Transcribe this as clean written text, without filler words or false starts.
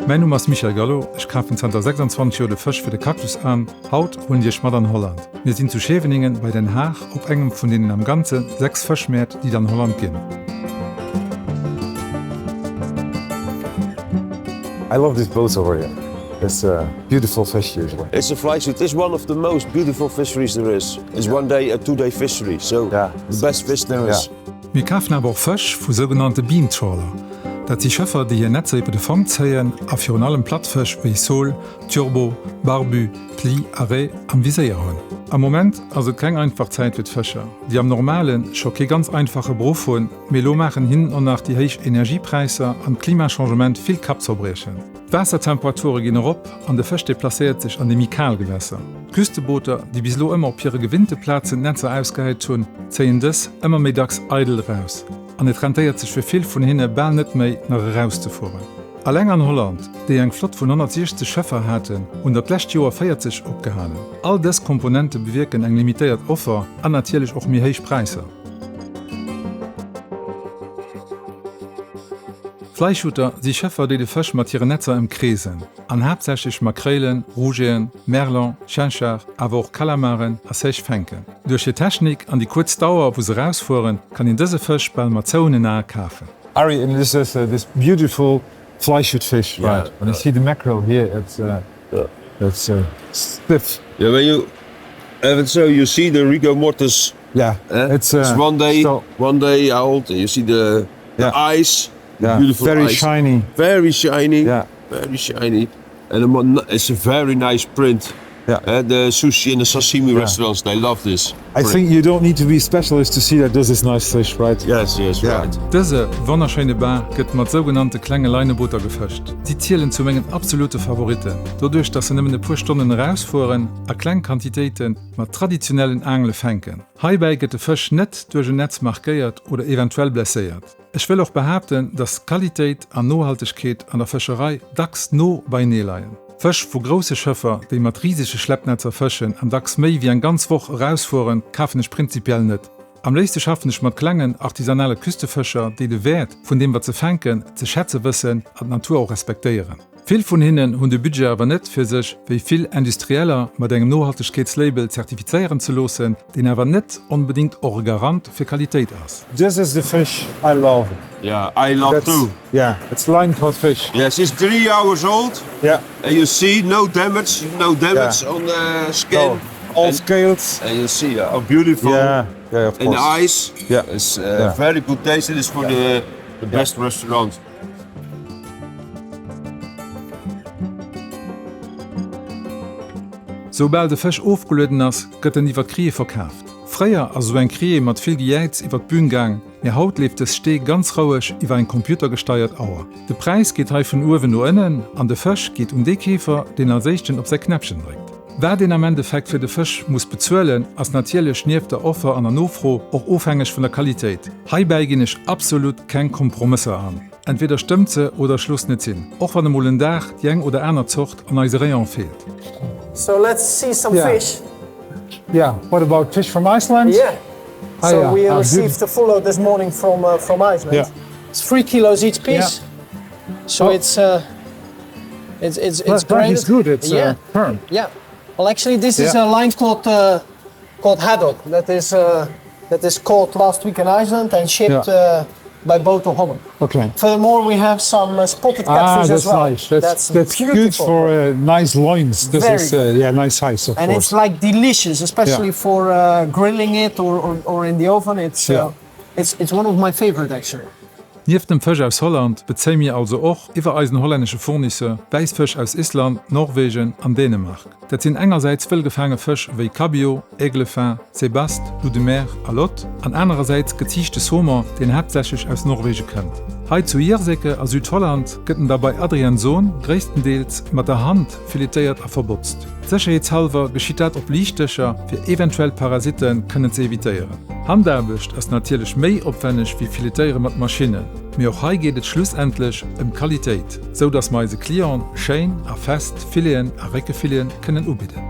Mäin Numm ass Michel Gallo, ech kafen zanter 26 Joer de Fësch fir de Cactus an. Haut huelen ech iech mat an Holland. Mir sinn zu Scheveningen bei Den Haag op engem vun deenen am Ganze 6 Fëschmäert, déi et an Holland ginn. I love these boats over here. It's a beautiful fish usually. It's a flyshoot. It's one of the most beautiful fisheries there is. It's one day a two day fishery, so yeah. the best fish there is. Yeah. Mir kafen awer och Fësch vu sougenannte Beam-Trawler. Dat si Schëffer, déi hir Netzer iwwer de Fong zéien a virun allem Plattfësch wéi Sol, Turbot, Barbu, Pli a Reh am Viséier hunn. Am Moment ass et keng einfach Zäit fir d'Fëscher, déi am Normale scho kee ganz einfache Beruff hunn, mee elo maachen hinnen och nach déi héich Energiepräisser an d'Klimachangement vill Kappzerbriechen. D'Waassertemperature ginn erop an de Fësch deplacéiert sech an déi méi kal Gewässer. D'Küstebooter, déi bis elo ëmmer op hire gewinnte Plazen d'Netzer ausgehäit hunn, zéien dës ëmmer méi dacks eidel eraus an et rentéiert sech fir vill vun hinne bal net méi, nach erauszefueren. Alleng an Holland, déi eng Flott vun 160 Schëffer haten, hunn der d'lescht Joer 40 opgehalen. All dës Komponente bewierken eng limitéiert Offer an natierlech och méi héich Präisser. Fleischhuter si Schëffer, déi de Fësch mat hiren Netzer ëmkreesen an haaptsächlech Makréilen, Rougeeën, Merlan, Chinchard, awer och Kalamaren a Sech fänken. Duerch hir Technik an déi kuerz Dauer, wou se erausfueren, kann een dëse Fësch bal mat zouenen Ae kafen. Ari, and this is this beautiful Fleischhut fish, right? When you see the mackerel here, it's it's stiff. Yeah, when you have it so, you see the rigor mortis. Yeah, it's it's one day, one day old, and you see the the eyes. Yeah, beautiful very eyes. shiny. Very shiny. Yeah. Very shiny. And it's a very nice print. Yeah. Uh, the sushi and the sashimi yeah. restaurants, they love this. I think you don't need to be specialist to see that this is nice fish, right? Yes, yes, yeah. right. Dëse wonnerschéine Bar gëtt mat sougenannte klenge Leinebooter gefëscht. Si zielen zu mengen absolute Favoritten, doduerch dass se nëmmen e puer Stonnen erausfueren a kleng Quantitéite mat traditionellen Aangele fänken. Heibäi gëtt de Fësch net duerch en Netz markéiert oder eventuell blesséiert. Ech wëll och behaapten, dass Qualitéit an Nohaltegkeet an der Fëscherei dacks no beienee leien. Fësch vu grousse Schëffer, déi mat risege Schleppnetzer fëschen an dacks méi wéi eng ganz Woch erausfueren, kafen ech prinzipiell net. Am léifste schaffen ech mat klengen, artisanale Küstefëscher, déi de Wäert vun deem wat se fänken, ze schätze wëssen an d'Natur och respektéieren. Vill vun hinnen hunn de Budget awer net, fir sech, wéi vill Industrieller, mat engem Nohaltegkeetslabel zertifizéieren ze loossen, deen awer net onbedéngt och e Garant fir Qualitéit ass. This is the fish I love. Yeah, I love too. Yeah, it's line caught fish. Yes, it's 3 hours old. Yeah. And you see no damage, no damage yeah. on the skin. No. All scales. And you see how beautiful. Yeah, yeah, of And the course. eyes. Yeah. It's uh, Yeah. very good taste. It is for the, the best restaurant. Soubal de Fësch ofgelueden ass, gëtt en iwwer d'Criée verkaaft. Fréier ass esou eng Criée mat vill Gejäiz iwwer d'Bün gaang, mee haut leeft dës Stee ganz roueg iwwer eng computergesteiert Auer. De Präis geet hei vun uewen no ënnen an de Fësch geet un dee Keefer, deen als éischten op säi Knäppchen dréckt. Wat een am Endeffekt fir de Fësch muss bezuelen, ass natierlech nieft der Offer an der Nofro och ofhängeg vun der Qualitéit. Heibäi ginn ech absolut keng Kompromësser an. Entweder stëmmt se oder ech loossen et sinn, och wann emol en Dag déi eng oder aner Zort an eise Rayon feelt. So let's see some Yeah. fish. Yeah, what about fish from Iceland? Yeah. Ah, So yeah. we Ah, received a full load this morning from uh, from Iceland. Yeah. It's three kilos each piece. So Oh. it's uh, it's it's it's That, that is graded. good, it's yeah. uh, firm. Yeah. Well, actually, this is Yeah. a line called uh, called haddock that is uh, that is caught last week in Iceland and shipped Yeah. uh, by boat to Holland. Okay. Furthermore, we have some uh, spotted Ah, catfish that's as well. nice. That's, that's, good beautiful. for uh, nice loins. This Very is uh, yeah, nice size, of and course. it's like delicious, especially Yeah. for uh, grilling it or, or, or in the oven. It's, Yeah. uh, it's, it's one of my favorite actually. Nieft dem Fësch aus Holland bezéie mir also och, iwwer eisen hollännesche Fournisseur, Wäissfësch aus Island, Norwegen an Dänemark. Dat sinn engersäits wëll gefaange Fësch wéi Cabillaud, Aiglefin, Sebaste, Loup de mer a Lott, an anerersäits geziichte Saumon, deen haaptsächlech aus Norwege kënnt. Hei zu Yerseke a Südholland gëtt en da bei Adriaenzoon gréisstendeels mat der Hand filetéiert a verbotzt. Sécherheetshallwer geschitt dat op Liichtdëscher, fir eventuell Parasitte kënnen ze evitéieren. Handaarbecht ass natierlech méi opwenneg wéi Filetéiere mat Maschinnen, mee och hei geet et schlussendlech ëm d'Qualitéit, sou datt mer eise Clienten schéin a fest Fileten a Réckefileten kënnen ubidden.